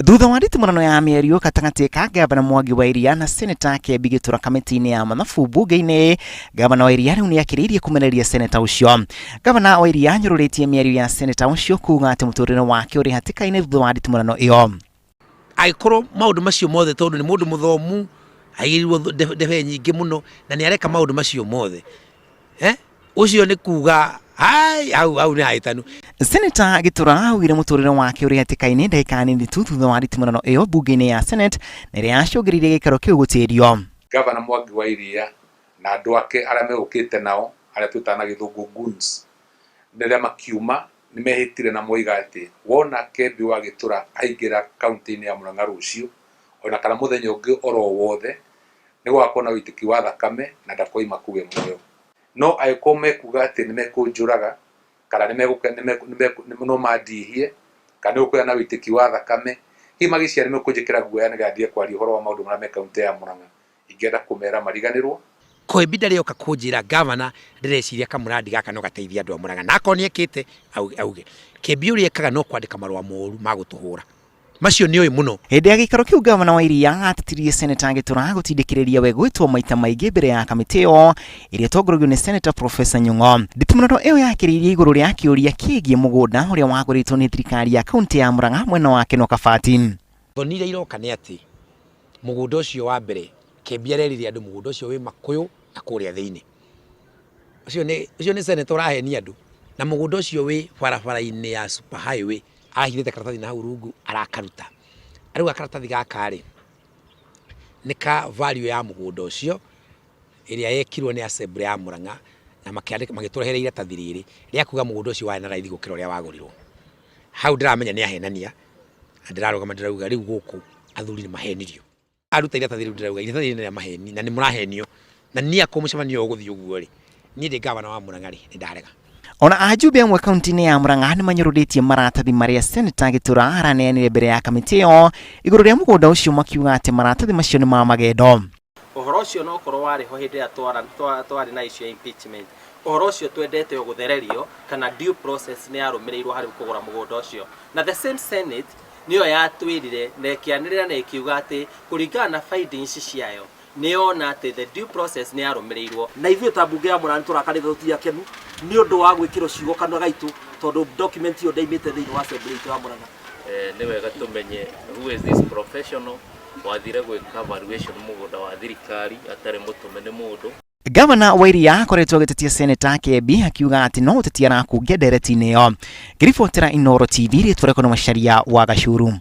Thutha wa nditimũrano ya mĩario gatagatĩ ka Gavana Mwangi wa Iria na Seneta Kembi Gĩtura kamĩtĩ-inĩ ya mathabu mbunge-inĩ, Gavana wa Iria rĩu nĩakĩrĩirie kũmenereria Seneta ũcio. Gavana wa Iria anyũrũrĩtie mĩario ya Seneta ũcio kuga atĩ mũtũrĩre wake ũrĩ hatĩka-inĩ thutha wa nditimũrano ĩyo. Angĩkorwo maũndũ macio mothe, tondũ nĩ mũndũ mũthomu, aigĩrĩirwo ndebe nyingĩ mũno, na nĩ areka maũndũ macio mothe, eh, ũcio nĩ kuga hai, hau hau nĩ hahĩtanu. Seneta Gĩtura augire mũtũrĩre wake ũrĩ hatĩka-inĩ ndagĩka nini tu thutha wa nditimũrano ĩyo mbunge-inĩ ya Senate na ĩrĩa yacũngĩrĩirie gĩikaro kĩu gũtĩrio. Gavana Mwangi wa Iria na andũ ake arĩa megũkĩte nao, arĩa twĩtaga na Gĩthũngũ goons, rĩrĩa makiuma nĩ mehĩtire na moiga atĩ wona Kembi wa Gĩtura aingĩra kaunti-inĩ ya Murang'a rũciũ ona kana mũthenya ũngĩ oro wothe, nĩ gũgakorwo na ũitĩki wa thakame na ndakoima kũu e muoyo. No angĩkorwo mekuga atĩ nĩ mekũnjũraga kana nĩ no mandihie kana nĩ gũkũgĩa na ũitĩki wa thakame, hihi magĩciria nĩ mekũnjĩkĩra guoya nĩgetha ndige kwaria ũhoro wa maũndũ marĩa me kaunti ya Murang'a, ingĩenda kũmera mariganĩrwo. Koimbi ndarĩ oka kũnjĩra, "Gavana, ndĩreciria kamũrandi gaka no gateithie andũ a Murang'a." Na akorwo nĩ ekĩte, auge. Kĩmbi ũrĩa ekaga no kwandĩka marũa moru ma gũtũhũra. Macio nĩ oĩ mũno. Hĩndĩ ya gĩikaro kĩu, Gavana wa Iria atetirie Seneta Gĩtura gũtindĩkĩrĩria we gwĩtwo maita maingĩ mbere ya kamĩtĩ ĩyo ĩrĩa ĩtongoragio nĩ Seneta Professor Nyong'o. Nditimũrano ĩyo yakĩrĩirie igũrũ rĩa kĩũria kĩgiĩ mũgũnda ũrĩa wagũrĩtwo nĩ thirikari ya kaunti ya Murang'a mwena wa Kenol Kabati. Thoni iria iroka nĩ atĩ mũgũnda ũcio wa mbere Kĩmbi arerire andũ mũgũnda ũcio wĩ Makũyũ na kũrĩa thĩinĩ. Ũcio nĩ seneta ũrahenia andũ, na mũgũnda ũcio wĩ barabara-inĩ ya super highway. Arahithĩte karatathi na hau rungu arakaruta. Rĩu karatathi gaka rĩ, nĩ ka value ya mũgũnda ũcio ĩrĩa yekirwo nĩ assembly ya Murang'a, na makĩandĩka, magĩtũrehere iratathi rĩrĩ rĩa kuga mũgũnda ũcio warĩ na raithi gũkĩra ũrĩa wagũrirwo. Hau ndĩramenya nĩ ahenania, na ndĩrarũgama ndĩrauga rĩu gũkũ athuri nĩ mahenirio. Aruta iratathi rĩu, ndĩrauga iratathi rĩrĩ nĩ rĩa maheni na nĩ mũrahenio, na niĩ akorwo mũcemanio ũyũ ũgũthiĩ ũguo rĩ, niĩ ndĩ gavana wa Murang'a rĩ, nĩ ndarega. Ona ajumbe amwe kaunti-inĩ ya Murang'a nĩ manyũrũrĩtie maratathi marĩa Seneta Gĩtura araneanire mbere ya kamĩtĩ ĩyo igũrũ rĩa mũgũnda ũcio, makiuga atĩ maratathi macio nĩ ma magendo. Ũhoro ũcio no ũkorwo warĩ ho hĩndĩ ĩrĩa twarĩ na issue ya impeachment. Ũhoro ũcio twendete o gũthererio kana due process nĩ yarũmĩrĩirwo harĩ kũgũra mũgũnda ũcio. Na the same Senate nĩyo yatwĩrire na ĩkĩanĩrĩra na ĩkiuga atĩ kũringana na findings ciayo, nĩ yona atĩ the due process nĩ yarũmĩrĩirwo. Na ithuĩ ta mbunge ya Murang'a nĩ tũrakarĩte, tũtirĩ akenu nĩ ũndũ wa gwĩkĩrwo ciugo kanua gaitũ, tondũ document ĩyo ndaimĩte thĩinĩ wa assembly itũ ya Murang'a. Nĩ wega tũmenye who is this professional wathire gwĩka valuation mũgũnda wa thirikari atarĩ mũtũme nĩ mũndũ. Gavana wa Iria akoretwo agĩtetia Seneta Kembi akiuga atĩ no ũteti arakungia ndereti-inĩ ĩyo. Ngĩribotera Inooro TV, rĩtwa rĩakwa nĩ Macharia wa Gacuru.